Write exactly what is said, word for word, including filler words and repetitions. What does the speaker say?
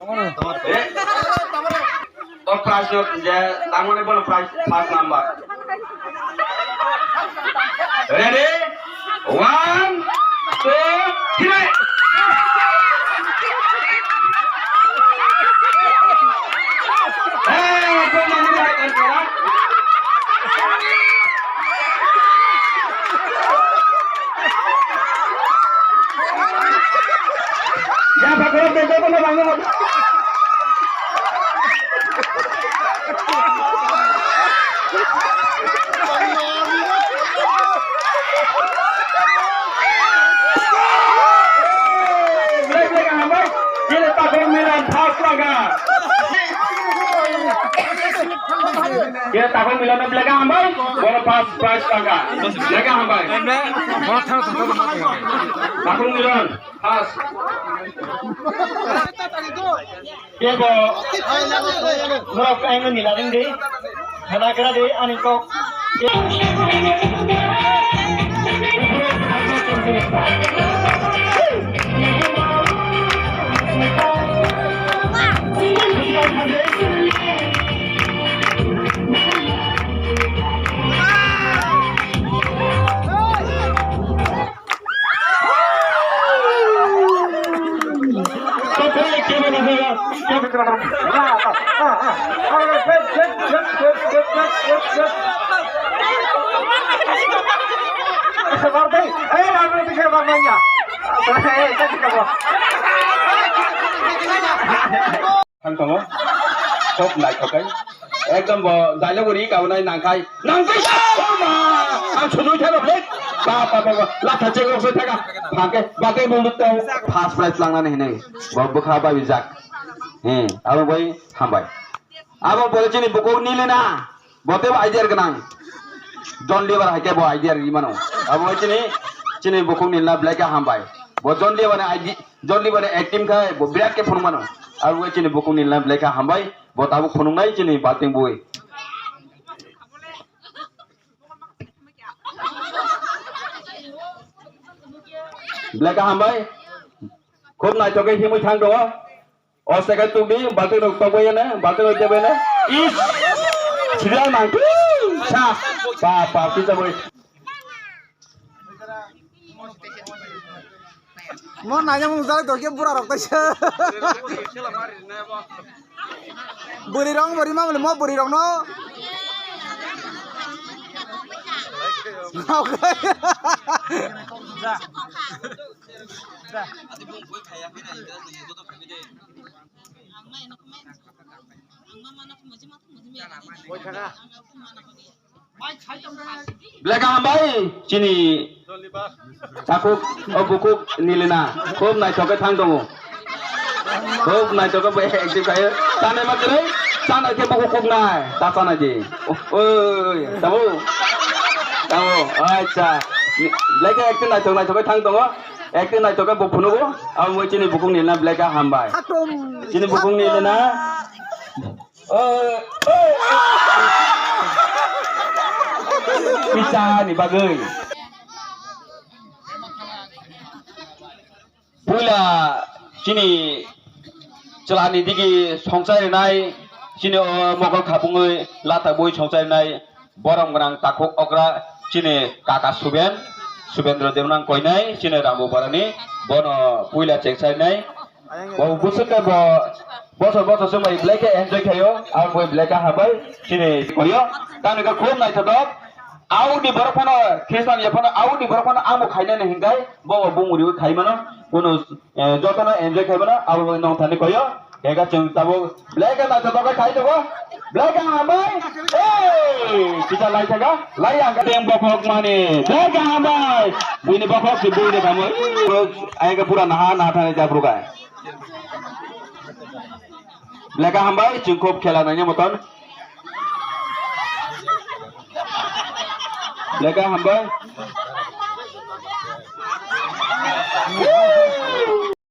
O prize no je tangmani bono prize first number. Ready? One, two, three. Hey, Kira takung Milan no belai khe hambai, bono first prize tangka. Belai khe hambai. Takung Milan, first. Kebo, norok kaino Milan di. Hana kira di, ani kok. Thang tongo. Khub naithok khe. Ekdom bo dialogue ri kabunai nangkhai. Nangkhai sa! Oma! Ang sujui thero, hei! Ba, ba, ba, ba. Latha chek rok soi thaka. Phangke, bate bumuk tong. First prize langnani hinwi. Bo bwkha babijak. Hmm, abo bai hambai. Abo bo chini bukhuk Nilina. Bo teibo idea gwnang. John Lever hai khe bo idea ri mano. Abo hai chini, chini bukhuk Nilina belai khe hambai. Bo John Lever ni idea, John Lever ni acting khai bo birat khe phunuk mano. Abo hai chini bukhuk Nilina belai khe hambai. Bo tabuk phunuknai chini bating bui. Belai khe hambai. Khub naithok khe himwi thang tongo. O seke tubdi, balti rok tokbai ne, balti rok tebbai ne. Is! Sida nang. Sa. Pa, pa, kita boy. Mo nanya mung jai to ke bura rok taisa. Buri rong buri ma mo buri rong no. Okay. Belai khe hambai chini takhuk o bukhuk Nilina khub naithok khe thang tongo. Khub naithok khe bo active khaio. Chanai ma kwrwi, chanai khe bukhuk kuknai. Ta chanai di. Oi, tamo. Tamo. Acha. Belai khe acting naithok naithok khe thang tongo. Acting naithok khe bo phunugo. Abo chini bukhuk Nilina belai khe hambai. Khatung. Chini bukhuk Nilina. Oi, oi. Pisa ni bagwi. Puila chini chwlani digi songchai rinai, chini o mokol khapungwi lata bui songchai rinai, borom gwnang takhuk okra chini kaka Suben, Subendra Dewnang koinai, chini Rambo Barani, bono puila chengchai rinai. Bo bwswk khe bo bosor bosor swmai belai khe enjoy khaio, ang bo belai khe hambai chini koyo. Tamni khe khub naithotok. Audi borok phano Khristan ya phano audi borok phano amo khainani hinkai bo bo bumuri khai mano. Kuno, eh, jotono enjoy khai mano abo nong thani koyo. Ega chwng tabuk belai khe naithotok khe khai tongo. Belai khe hambai. Ei, kita lai thaga. Lai ang ka teng bokhok mani. Belai khe hambai. Buini bokhok si buini kamo. Ayang ka pura naha naha thani japru kai. Belai khe hambai, chwng khub khela naina moton. Belai khe hambai.